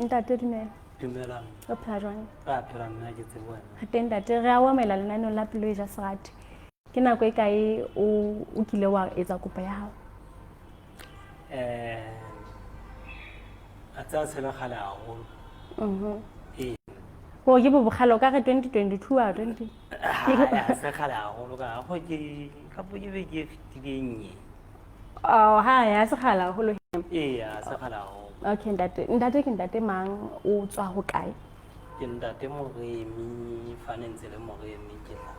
Ntate, dumela. Dumelang. O phela jwang? Ra phela nna, ke tsebo wena. Re teng, ntate. Re a o amohela lenaneong la Pelo e Ja Serati. Ke nako e kae o kile wa etsa kopo ya hao? A tsaya se le kgale haholo. Ee. Gore ke bo bokgale, o ka re 2022 a 20? Ha se kgale haholo, ka go ke kapo ke be ke fetileng nye. Oh, ha ya se kgale haholo. Ee, ha se kgale haholo. Okay, ntate. Ntate, ke ntate mang, o tswa ho kae? Ke ntate Moremi, fane ntse le Moremi, ke tla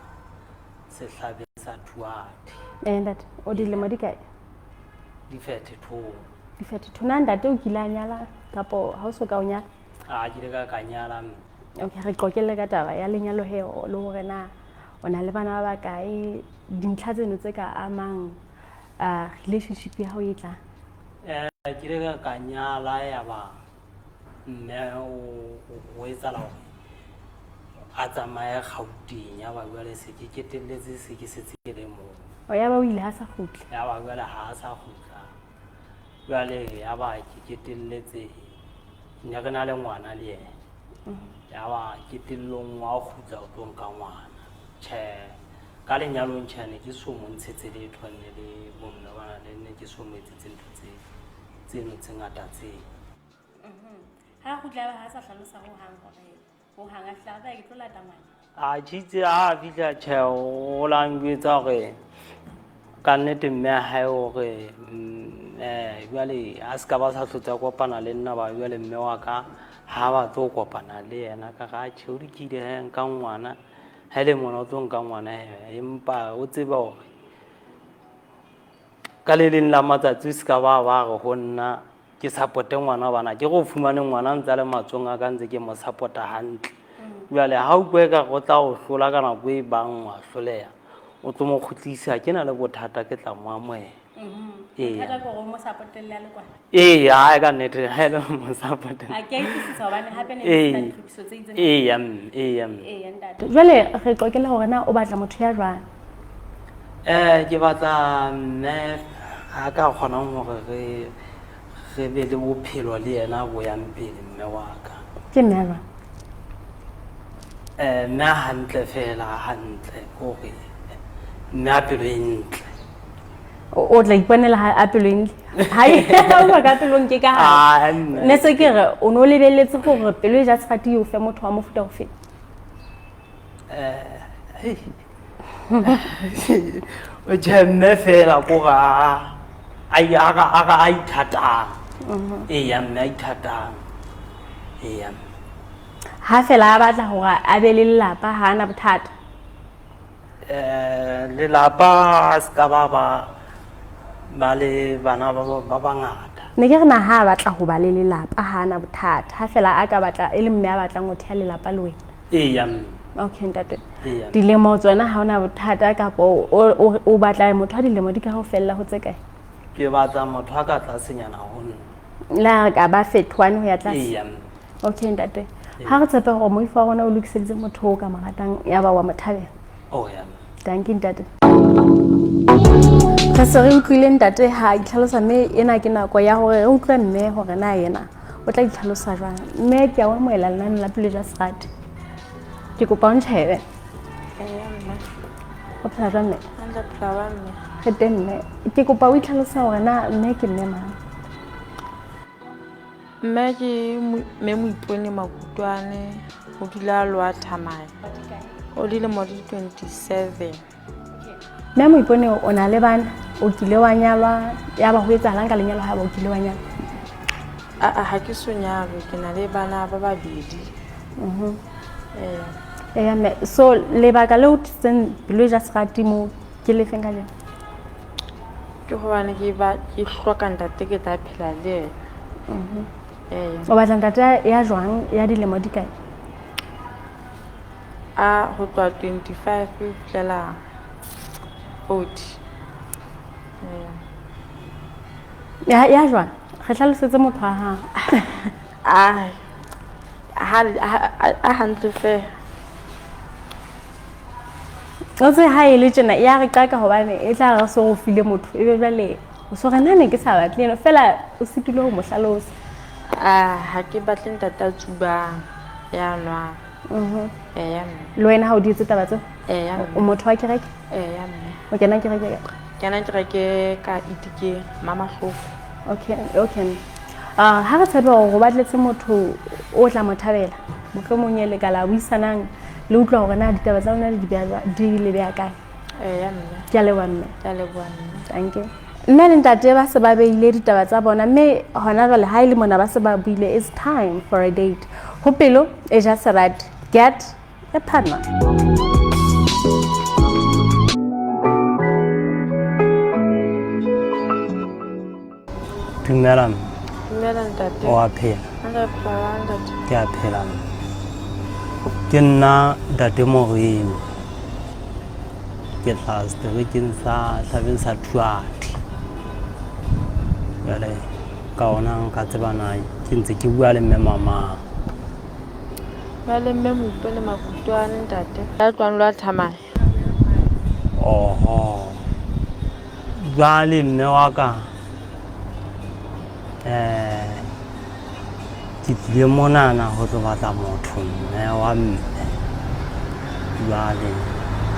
sehlabeng sa Thuate. Ntate, o dilemo di kae? Di 32. Di 32. Na ntate o kile a nyala kapo ha o so ka o nyala? A ke ile ka nyala mme. Okay, re qoqele ka taba ya lenyalo he, le hore na o na le bana ba bakae, dintlha tseno tse ka amang relationship ya hao e tlang. Ke ile ka nyala, ya ba mme o etsahala hore a tsamaye Gauteng, ya ba jwale se ke ketelletse, se ke setse ke le moo. O ya ba o ile ha sa kgutle? Ya ba jwale ha a sa kgutla, jwale ya ba ke ketelletse, ne re na le ngwana le yena. Ya ba ketellong wa kgutla o tlo nka ngwana. Tjhe, ka lenyalong tjhe, ne ke so mo ntshetse letho, nne le bomme bana le nne ke so mo etsetse ntho tse tseno tse ngata tseo. Ha kgutla ba ha sa hlalosa ho hang hore ho hang a fihla a ke tlo lata ngwana? A tjhitse ha a fihla, tjhe, o la njwetsa hore ka nnete mme a hae hore jwale a se ka ba sa hlotse a kopana le nna, ba jwale mme wa ka ha ba tlo kopana le yena. Ka re atjhe, o lokile he, nka ngwana ha e le mona o tlo nka ngwana he, empa o tsebe hore ka le leng la matsatsi o se ka ba ba re ho nna ke supporte ngwana, bana ke go fumane ngwana ntse a le matsong a ka, ntse ke mo supporta hantle. Jwale ha o utlwe ka go tla o hlola ka nako e bang wa hloleha, o tlo mo kgutlisa, ke na le bothata, ke tla mo amohela. Ee. Bothata ke hore o mo supportelle a le kwana. Ee, ha ka nnete ha e le mo supportelle. A ke a utlwisisa hobane hape ne ke sena ditlhophiso tse itseng. Ee, mme, ee, mme. Ee, ntate. Jwale re qoqele hore na o batla motho ya jwang? Ke batla mme a ka kgonang hore re be le bophelo le yena bo yang pele, mme wa ka. Ke mme a jwang? Mme a hantle fela, hantle hore mme a pelo e ntle. O tla iponela ha a pelo e ntle. Ha o bua ka pelong ke ka ha. Ah, mme. Ne se ke re o no lebelletse hore pelo e ja sefate e o fe motho wa mofuta ofe? Hei. O tjhe, mme fela ko ga a ithatang. Ee, mme a ithatang. Ee. Ha fela a batla hore a be le lelapa, ha ana bothata. Lelapa a se ka ba le bana ba bangata. Ne ke re na ha a batla ho ba le lelapa, ha ana bothata. Ha fela a ka batla e le mme a batlang ho theha lelapa le wena. Ee, mme. Okay, ntate. Ee. Dilemo tsona ha ona bothata kapo o batla motho a dilemo di ka ho fella ho tse kae? Ke batla motho a ka tlasenyana ho nna. La ka ba 31 ho ya tlase. Ee, mme. Okay, ntate. Ha re tshepe hore moifo wa rona o lokiseditse motho o ka mo ratang ya ba wa mo thabela. Oh, ya. Dankie, ntate. Re se re utlwile ntate ha itlhalosa, mme ena ke nako ya hore re utlwe mme hore na yena o tla itlhalosa jwang. Mme, ke a o amohela lenane la Pelo ja Serati. Ke kopa o ntjhebe. Eya, mme. O phela jwang, mme? Hantle, phela ba mme. Re teng, mme. Ke kopa o itlhalosa hore na mme ke mme mang. Mme ke mme Moipone Makutwane, o dula Lower Thamane. O dilemo di 27. Mme Moipone, o na le bana, o kile wa nyalwa, ya ba ho etsahalang ka lenyalo ha ba o kile wa nyalwa? Aa, ha ke so nyalwe, ke na le bana ba babedi. Ee. Eya, mme, so lebaka le o tlisitseng Pelo e Ja Serati mo ke lefeng ka jeno? Ke hobane ke ba ke hloka ntate ke tla phela le yena. Ee. O batla ntate ya jwang, ya dilemo di kae? A ho tloha 25 ho fihlela 40. Ee. Ya jwang? Re hlalosetse motho wa hao. A ha hantle feela. O tse ha e le tjena ya re qaka hobane e tla re so o file motho, ebe jwale o so re nna ne ke sa batle eno fela, o sitile ho mo hlalosa. A ha ke batle ntate a tsubang ya nwang. Eya mme. Le wena ha o di etse taba tseo? Eya O mme. motho wa kereke? Eya mme. O kena kereke? Kena kereke ka Itikeng, Mamahloko. Okay, okay. Ha re tshepe hore o batletse motho o tla mo thabela, mohlomong e le ka la buisanang le utlwa hore na ditaba tsa lona di beha jwang, di le beha kae. Eya mme. Ke a leboha mme. Ke a leboha mme. Thank you. Mme le ntate ba se ba beile ditaba tsa bona, mme hona jwale ha e le mona ba se ba buile, it's time for a date. Ho pelo e ja serati. Get a partner. Dumela mme. Dumela ntate. O a phela? Ntate phela ntate. Ke a phela mme. Ke nna ntate Moremi. Ke tla seterekeng sa hlabeng sa Thuati. Jwale ka ona nka tseba na ke ntse ke bua le mme mamang. Ba le mme Moipone Makutwane ntate. Ya tloang lo a thamaya. Oho. Jwale mme wa ka, ke tlile monana ho tlo batla motho mme wa mme. Jwale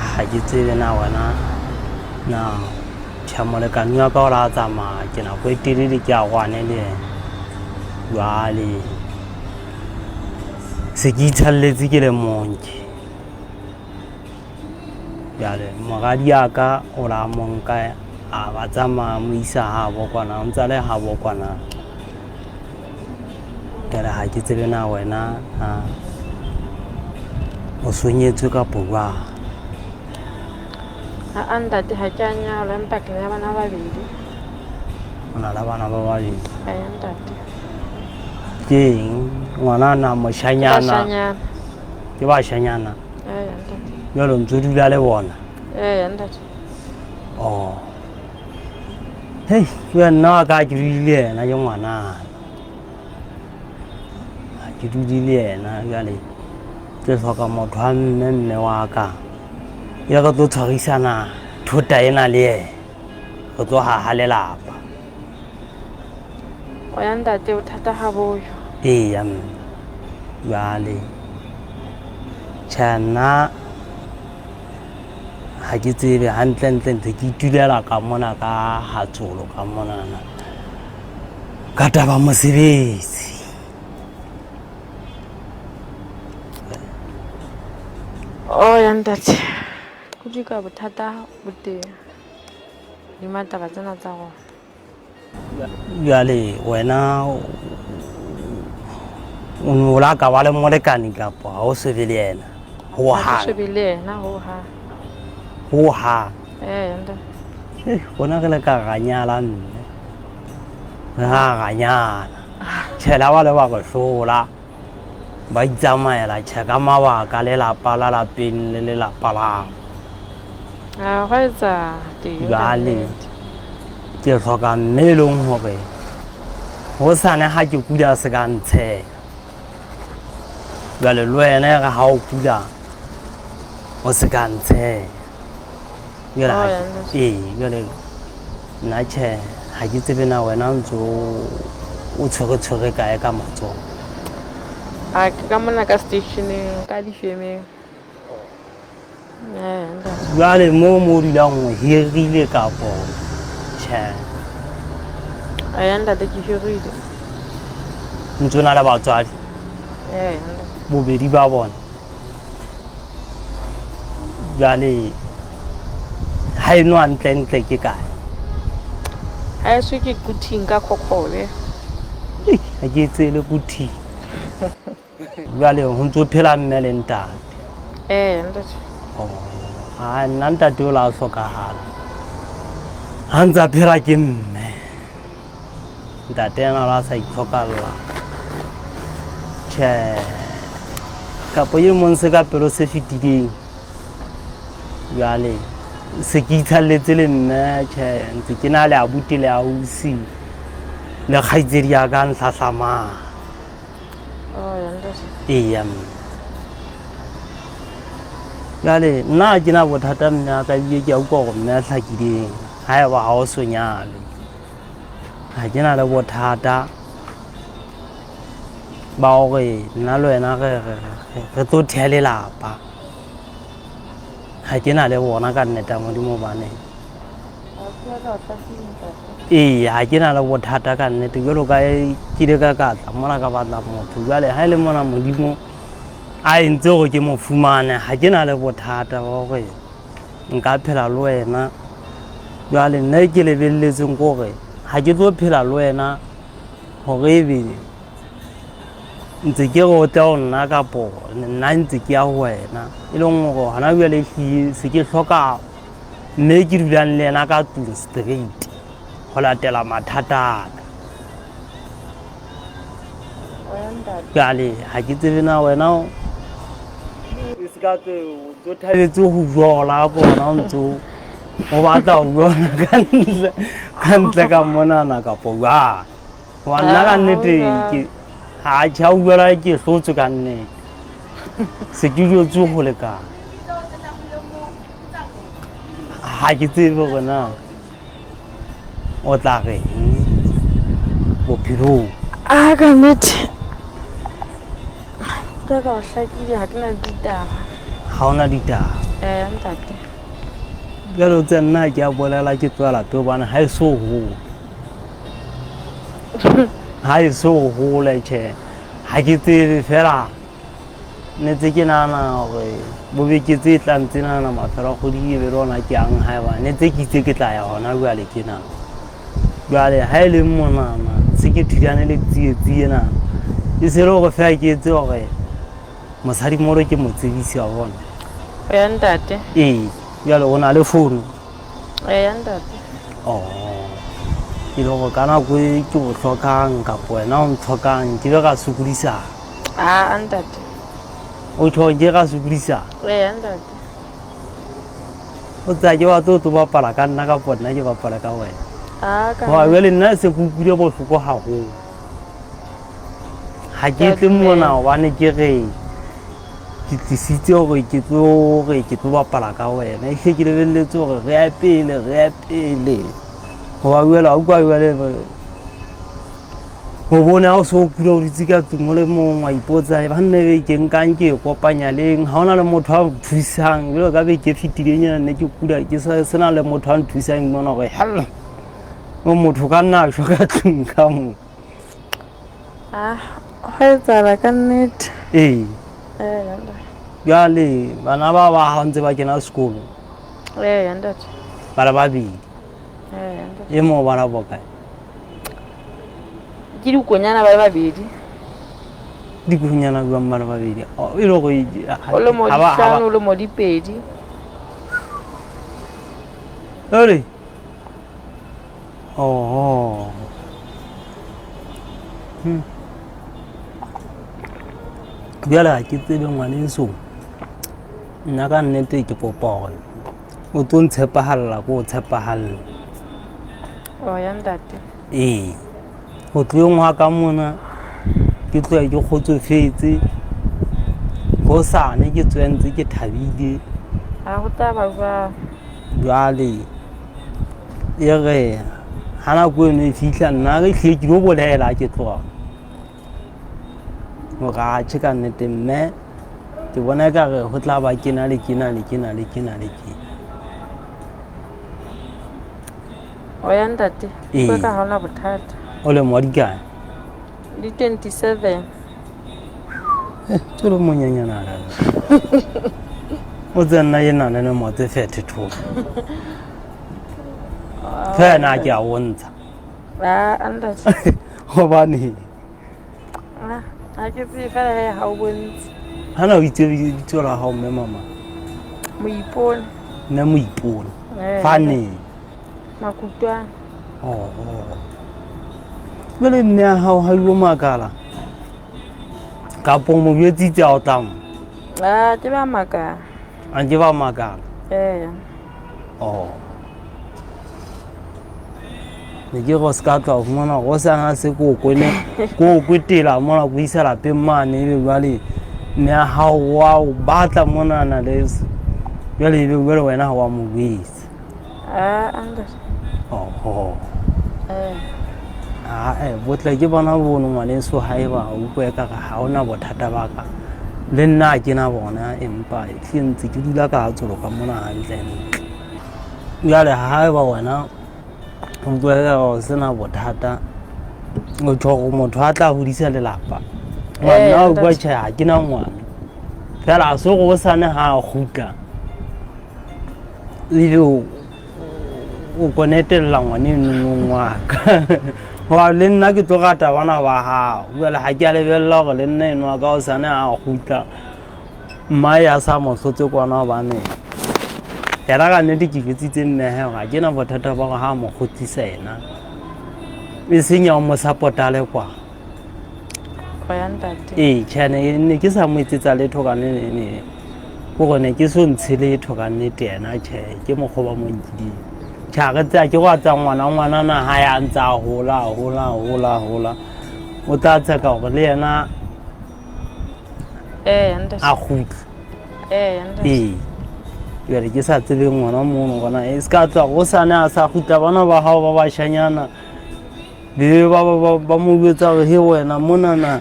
ha ke tsebe na wena na tjhe molekane wa ka o la tsamaya, ke nako e telele ke a kwane le yena. Jwale se ke itshalletse ke le mong ke. Jwale moradi ya ka o la mo nka a ba tsamaya mo isa habo kwana, o ntsa le habo kwana. Jwale ha ke tsebe na wena ha o so nyetswe kapo jwang. Ha ntate ha ke a nyalwa, empa ke na le bana ba babedi. O na le bana ba babedi? Eya ntate. Ke eng? Ngwana na moshanyana? Bashanyana. Ke bashanyana? Eya ntate. Jwale o ntso dula le bona? Eya ntate. Oh. Hei, jwale nna wa ka ha ke dule le yena ke ngwanana. Ha ke dule le yena jwale ke hloka motho wa mme mme wa ka. Ya re tlo tshwarisana thota ena le yena. Re tlo haha lelapa. O ya ntate bothata ha boyo. Eya mme. Jwale tjhe nna ha ke tsebe hantlentle ntse ke itulela ka mona ka Hatsolo ka monana. Ka taba mosebetsi. O ya ntate. Kutlwe bothata bo teng. Hodima taba tsena tsa rona. Jwale wena o no la ka ba le molekane kapa ha o se be le yena? Ho Ha ke hang. so be le yena ho hang. Ho hang. Eya ntate. Rona re le ka ra nyala mme. Re ra nyala. Tjhe la ba le ba re hlola. Ba itsamaela tjhe ka mabaka lelapa la lapeng le lelapa la. Ha hwa etsa teng. Jwale ke hloka mme e leng hore hosane ha ke kula se ka ntsheha. Jwale le wena e re ha o kula o se ka ntsheha. Jwale Oh, ha ya ke- ntate. ee, jwale nna tjhe ha ke tsebe na wena o ntso o tshwere-tshwere kae ka matsoho. A ke ka mona ka stationeng ka difemeng. Eya ntate. Jwale moo mo o dulang o hirile kapo tjhe? Eya ntate ke hirile. Ntso na le batswadi? Eya ntate. Bobedi ba bona. Jwale ha eno hantlentle ke kae? Ha eso ke Quthing ka Khokhole. Ha ke tsebe Quthing. Jwale ho ntso phela mme le ntate. Eya ntate. Oh, ha nna ntate o la hlokahala. Ha ntsa phela ke mme. Ntate ena la sa itlhokalla. Tjhe. Kapo e mong se ka pelo se fetileng. Jwale se ke itshalletse le mme tjhe ntse ke na le abuti le ausi le kgaitsedi ya ka ntlhahlamang. Oh ya ntate. Eya mme. Jwale nna ha ke na bothata mme a ka ebile ke a utlwa hore mme a hlakileng haeba ha o so nyalwe. Ha ke na le bothata. Ba hore nna le wena re tlo theha lelapa. Ha ke na le bona ka nnete ya Modimo hobane ee, ha ke na le bothata ka nnete jwalo ka ke ile ka ka tla mona ka batla motho. Jwale ha e le mona Modimo a entse hore ke mo fumane, ha ke na le bothata ba hore nka phela le wena. Jwale nna e ke lebelletseng ke hore ha ke tlo phela le wena hore ebe ntse ke re o tle ho nna kapo nna ntse ke ya ho wena. E leng hore hona jwale ehlile se ke hloka mme ke dulang le yena ka tlung straight ho latela mathata a ka. Jwale ha ke tsebe na wena o se ka tse o thabetse ho jola kapo hona o ntso o batla ho jola ka ntle ka ntle ka monana kapo jwang. Hoba nna ka nnete ke ha ke a utlwela ke hlotswe ka nnete. Se ke jwetswe ho lekana. Ha ke tsebe hore na o tla reng bophelong. A ka nnete ka ka o hlakile ha ke na le ditaba. Ha ona ditaba. Eh ntate. Jwale o tse nna ke a bolela ke tswela pele hobane ha e so hole. Ha e so hole tjhe. Ha ke tsebe fela ne tse ke nahana hore bobeke tse tlang tse nahana mafelo a kgwedi e be le ona ke yang haeba ne tse ke itse ke tla ya hona jwale ke na. Jwale ha e le monana se ke thulane le tsietsi ena e se le hore fela ke etse hore mosadimoholo ke mo tsebise wa bona. Ya ntate. Ee, jwale o na le founu? Eya ntate. Oh. Ke le hore ka nako e ke o hlokang kapo wena o ntlhokang ke be ra sokodisana. Aa ntate. O tjho ke ra sokodisana. Eya ntate. O tsaya ke batla o tlo bapala ka nna kapo nna ke bapala ka wena. Aa ka. Hoba jwale nna se ke utlwile bohloko haholo. Ha ke tle mona hobane ke re ke tlisitse hore ke tlo re ke tlo bapala ka wena. Ehlile ke lebelletse hore re ya pele re ya pele. Hoba jwale ha utlwa jwale o bone ha o so kula o dutse ka tlung o le mong wa ipotsa banna ebe ke nkang ke e kopanya leng. Ha hona le motho a o thusang jwalo ka beke e fetileng ena ne ke kula ke sena le motho a nthusang mona hore hella o motho ka nna a shwa ka tlung ka mo. Ah, ho etsahala ka nnete. Ee. Jwale bana ba ba ha ntse ba kena sekolo. Ee, ntate. Ba le babedi. Ee, ntate. E mong o bala bokae? Ke dikonyana ba le babedi. Dikonyana jwang ba le babedi? E le hore O le mo dihlano, o le mo dipedi. Ore. Oho. Jwale ha ke tsebe ngwaneso. Nna ka nnete ke kopa hore o tlo ntshepahalla ko o tshepahalle. Oh ya ntate. Ee. Ho tloheng hwa ka mona ke tloha ke kgotsofetse. Hosane ke tsoha ntse ke thabile. Ha ho tla ba jwang. Jwale e re ha nako eno e fihla nna re hlile ke lo bolela ke tloha. Hore atjhe ka nnete mme ke bona ekare ho tla ba kena le kena le kena le kena le kena. O ya ntate. Ee. Ka ha hona bothata. O le mo dikae? Di 27. Tse le monyenyana la. O tse nna ena le mo tse 32. Fela ke a bontsha. Ah, ntate. Hobane Ah, ha ke tsebe fela he ha o bontshe. Hana o itse lebitso la hao mme mama? Moipone. Mme Moipone. Eh. Fane. Makutwana. Oh. Jwale mme ya hao ha ilo makala. Kapo mo jwetsitse ha o tla mo? Ah, ke ba makala. A ke ba makala. Eh. Oh. Ne ke re o se ka tla o fumana hore o sana se ko kwene ko kwetela mona ko isa lapeng mane ebe jwale mme ya hao wa o batla monana le jwale ebe jwale wena ha wa mo jwetsa. Ah, ntate. Oho. Eh. Ae, botle ke bona bono ngwaneso, haeba o utlwa ekare ha ona bothata ba ka le nna ha ke na bona, empa ke ntse ke dula ka tsolo ka mona hantle ntle. Jwale haeba wena o utlwa ekare o sena bothata, o tjho hore motho a tla hodisa lelapa. Ngwana o utlwa tjhe, ha ke na ngwana. Fela ha se hore hosane ha a kgutla ebile o konetella ngwane enonong wa ka. Hoba le nna ke tlo rata bana ba hao. Jwale ha ke a lebella hore le nna eno wa ka hosane ha a kgutla mmae a sa mo hlotse kwana, hobane yena ka nnete ke jwetsitse mme hae hore ha ke na bothata ba hore ha mo kgutlisa yena e seng ya ho mo support-a le kwa. Ee, tjhe, ne ke sa mo etsetsa letho ka ne kore ne ke so ntshe letho ka nnete yena, tjhe, ke mokgwa ba mo nkileng. Tjhe, ha re tseba ke go a tsa ngwana, ngwanana ha ya ntse a hola, a hola, a hola, a hola, o tla tseka hore le yena a kgutle. Ee, jwale ke sa tsebeng ngwana mono gona e se ka tloha gosane a sa kgutla, bana ba hao ba bashanyana be ba mo jwetsa hore he wena monana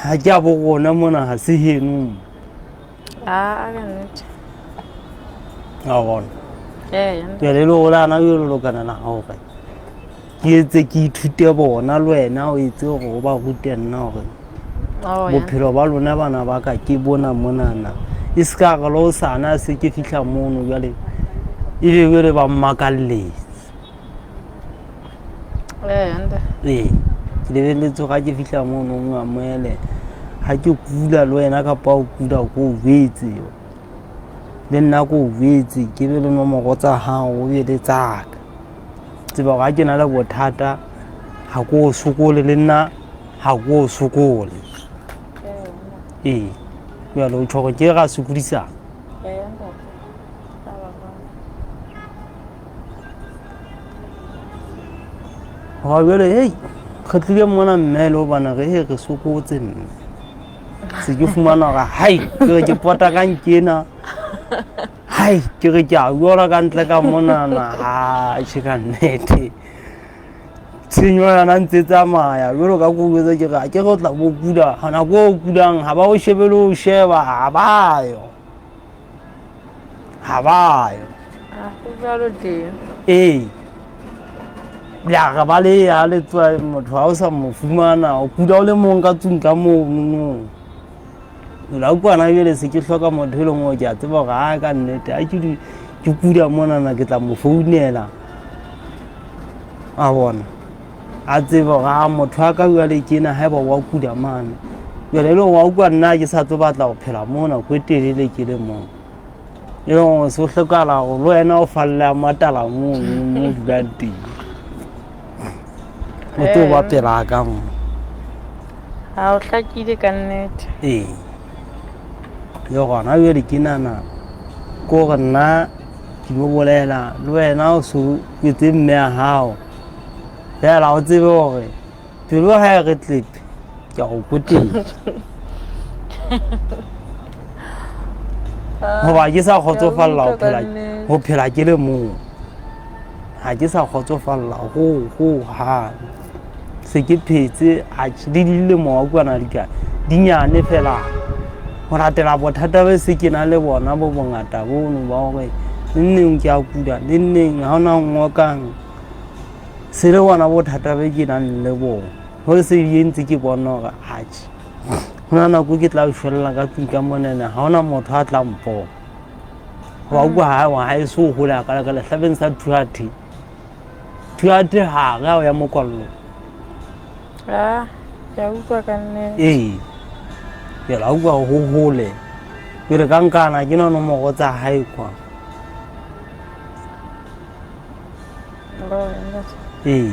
ha ke a bo rona mona ha se heno. A ka nnete. A bona. Jwale e le hore le ana jwale lokana na hore ke etse ke ithute bona le wena o etse hore o ba rute nna hore bophelo ba lona bana ba ka ke bona monana, e se ka re le hosane se ke fihla mono jwale ebe jwale ba mmakalletse. Ee, ke lebelletse hore ha ke fihla mono o amohele, ha ke kula le wena kapa o kula ko o jwetse, le nna ko o jwetse, ke be le nomoro tsa hao o be le tsa ka. Tseba hore ha ke na le bothata ha ko o sokole, le nna ha ko o sokole. Ee, jwale o tjho hore ke ra sokodisana. Hoba jwale hei re tlile mona mme le hobane re he re sokotse mme se ke fumana hore hai ke re ke pota ka nkena, hai ke re ke a jola ka ntle ka monana, ha tjhe ka nnete tshenyo yona ntse tsamaya jwalo ka ko jwetsa ke re ha ke re o tla bo kula, nako o kulang ha ba o shebe le o sheba, ha ba yo, ha ba yo. Go jalo teng. Ee, ya re ba le ya le tswa motho ha o sa mo fumana, o kula o le mong ka tlung ka mono. La kwana jwale se ke hloka motho e leng hore ke a tseba hore ha ka nnete ha ke ke kula monana ke tla mo founela, a bona a tseba hore ha motho a ka jwale ke ena haeba wa kula mane. Jwale e le hore wa utlwa nna ke sa tlo batla ho phela mo nako e telele ke le mong, e leng hore se hlokahala hore le wena o falle a matala mono mo dulang teng, o tlo ba pela ka mo. Ha o hlakile ka nnete. Ee, le gona jwale ke nana ke hore nna ke mo bolela le wena o so etse mme ya hao fela, o tsebe hore pelo ha e re tlepe ke a go kotela, hoba ke sa kgotsofalla ho phela, ho phela ke le mong, ha ke sa kgotsofalla ho hang. Se ke phetse le dilemo wa kwana di ka dinyane fela ho latela bothata be se ke na le bona bo bongata bono ba hore le nneng ke a kula, le nneng ha hona ngokang, se le bona bothata be ke nang le bona ho se e ntse ke bona hore atjhe ho na nako ke tla shwella ka tlung ka monene, ha hona motho a tla mpona. Hoba utlwa ha ha e so hole a ka ka lehlabeng sa thuathe thuathe hare ha o ya mokwallo. Ah, ke a utlwa ka nnete. Ee, ke la utlwa ho hole pele ka nkana ke na nomoro tsa hae kwa. Ee,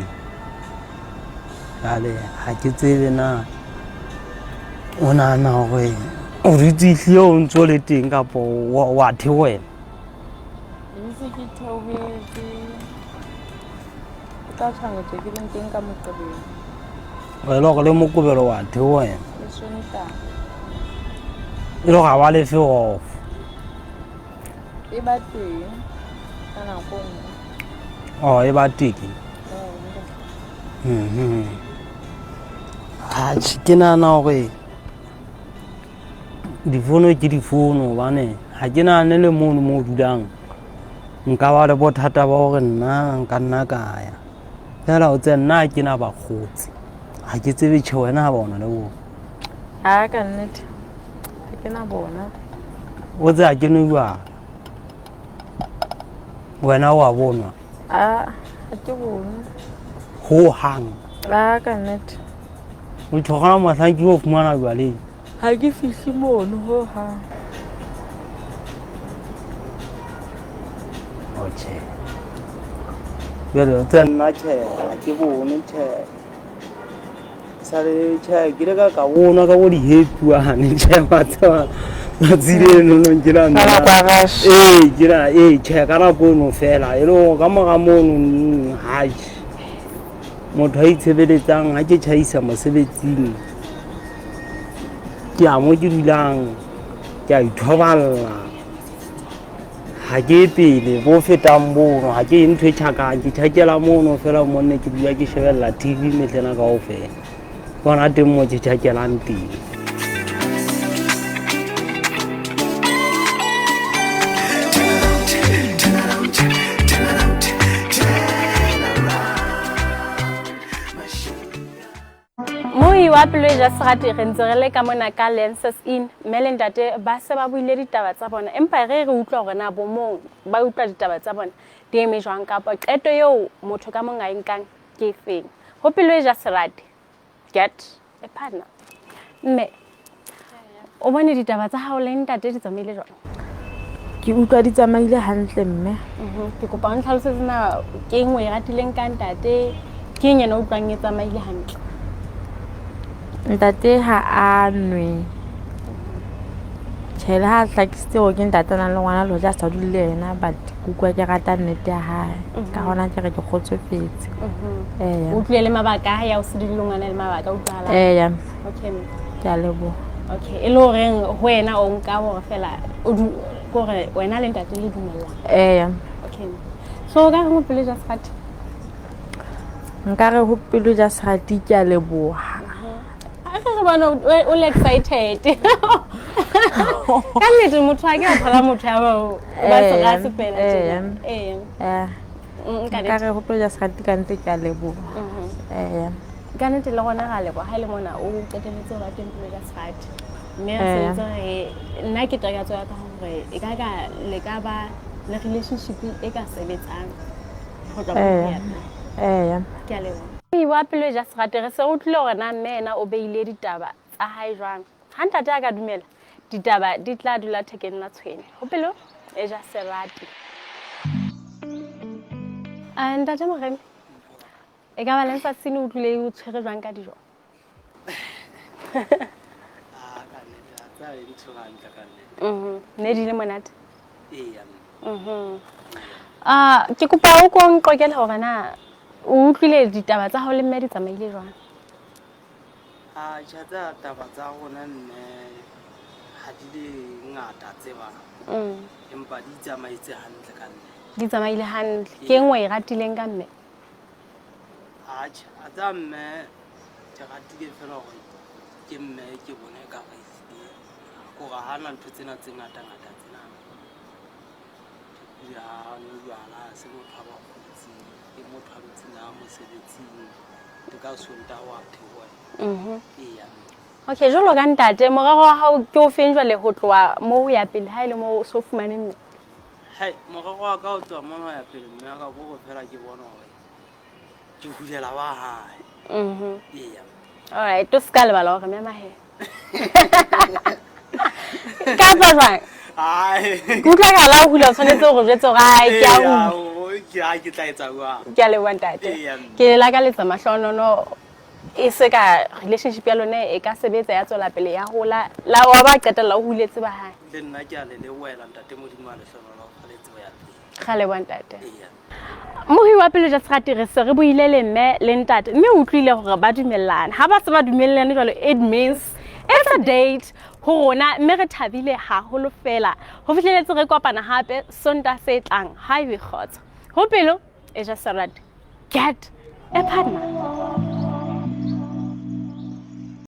jale ha ke tsebe na o nahana hore o dutse ehlile o ntso le teng kapa wa theohela. Ntse ke theohetse, ke tla tshwanetse ke leng teng ka Moqebelo. E le hore le Moqebelo wa theohela. Le Sontaha. E le hore ha ba lefe off. E ba teng ka nako nngwe. Oh, e ba teng. Atjhe, ke nahana hore difono ke difono hobane ha ke nahane le mono mo o dulang nka ba le bothata ba hore nna nka nna ka ya. Fela o tsebe nna ha ke na bakgotsi, ha ke tsebe tjhe wena ha ba ona le bona. Ha ka nnete ha ke na bona. O tsebe ha ke nwe jwala. Wena wa bonwa? A ha ke bone. Ho hang. A ka nnete. O tjho gona mohlang ke o fumana jwaleng. Ha ke fihle mono ho hang. O tjhe. Jwale o tsebe nna tjhe ha ke bone tjhe. Sale tjhe ke ile ka ka bona ka bo di-happy wane tjhe wa tseba tsatsi leno nong ke la Ka nako ya rush. Ee ke la ee tjhe ka nako eno fela e le hore ka mora mono hai motho a itshebeletsang ha ke tjhaisa mosebetsing ke a mo ke dulang ke a ithoballa ha ke pele bo fetang bono ha ke ntho e tjhakang ke tjhakela mono fela mo nne ke dula ke shebella TV mehlena kaofela ke hona teng mo ke tjhakelang teng. Mohi wa pelo e ja serati re ntse re le ka mona ka Lenses Inn mme le ntate ba se ba buile ditaba tsa bona empa re re utlwa hore na bomong ba utlwa ditaba tsa bona di eme jwang kapa qeto eo motho ka mong a e nkang ke efeng. Ho pelo e ja serati get a partner. Mme o bone ditaba tsa hao le ntate di tsamaile jwang? Ke utlwa di tsamaile hantle mme. Ke kopa o ntlhalosetse na ke eng o e ratileng ka ntate, ke eng yena o utlwang e tsamaile hantle? Ntate ha a nwe. Tjhe, le ha a hlakisitse hore ke ntate a nang le ngwana le hoja a sa dule le yena but ke utlwa ke rata nnete ya hae. Ka hona ke re ke kgotsofetse. Eya. O utlwile le mabaka a hae ya ho se dule le ngwana le mabaka a utlwahalang? Eya. Okay. Ke a leboha. Okay, e le horeng ho wena o nka hore fela o du kore wena le ntate le dumellana. Eya. Okay. So o ka reng ho pelo ja serati? Nka re ho pelo ja serati ke a leboha. A re re bona o le excited. Ka nnete motho a ke a thola motho ya ba serati fela tjena. Ee. Eh. Nka re ho pelo ja serati ka nnete ke a leboha. Eya. Ka nnete le rona ra leboha ha e le mona o qetelletse ho ba teng pelo ja serati. Mme re sentse re nna ke takatso ya ka hore e ka ka le ka ba le relationship e ka sebetsang ho tloha moo ho ya pele. Eya. Ke a leboha. Wa pelo e ja serati re se re utlwile hore na mme yena o beile ditaba tsa hae jwang. Ha ntate a ka dumela ditaba di tla dula thekeng la tshwene. Ho pelo e ja serati. Ntate Moremi, e ka ba Lensa Sine o utlwile o tshwere jwang ka dijo? Ne di le monate? Ke kopa o ko nqokele hore na o utlwile ditaba tsa hao le mme di tsamaile jwang? A tjhe tsa taba tsa rona mme ha di le ngata tseba. Empa di tsamaetse hantle ka nnete. Di tsamaile hantle. Ke eng o e ratileng ka mme? Atjhe, a tsa mme ke ratile fela hore ke mme ke bone ka re ehlile kore hana ntho tsena tse ngata ngata tsena. Ebile ha nwe jwala, ha se motho a bakgotsi, ke motho a dutseng a mosebetsing. Le ka Sontaha wa theoha. Eya. Okay, jwalo ka ntate, morero wa hao ke o feng jwale ho tloha moo ho ya pele ha e le moo o so fumane mme? Hai, morero wa ka ho tloha mona ho ya pele mme wa ka ke hore fela ke bone hore ke hulela wa hae. Eya. Alright, o ska lebala hore mema he. Kapa jwang? Ai. Ke utlwa ka la o hula o tshwanetse hore jwetse hore ai ke a hula. Ke a ke tla etsa jwang? Ke a leboha ntate. Eya. Ke lakaletsa mahlohonolo e se ka relationship ya lona e ka sebetsa ya tswela pele ya hola la wa ba qetella o huletse ba hae. Le nna ke a le lebohela ntate Modimo a le hlohonolofaletse ho ya pele. Ra leboha ntate. Eya. Mohi wa pelo ja serati re se re buile le mme le ntate mme o utlwile hore ba dumellana. Ha ba se ba dumellane jwalo it means it's a date ho rona mme re thabile haholo fela. Ho fihleletse re kopana hape Sontaha se tlang. Ha ebe kgotso. Ho pelo e ja serati. Get E partner.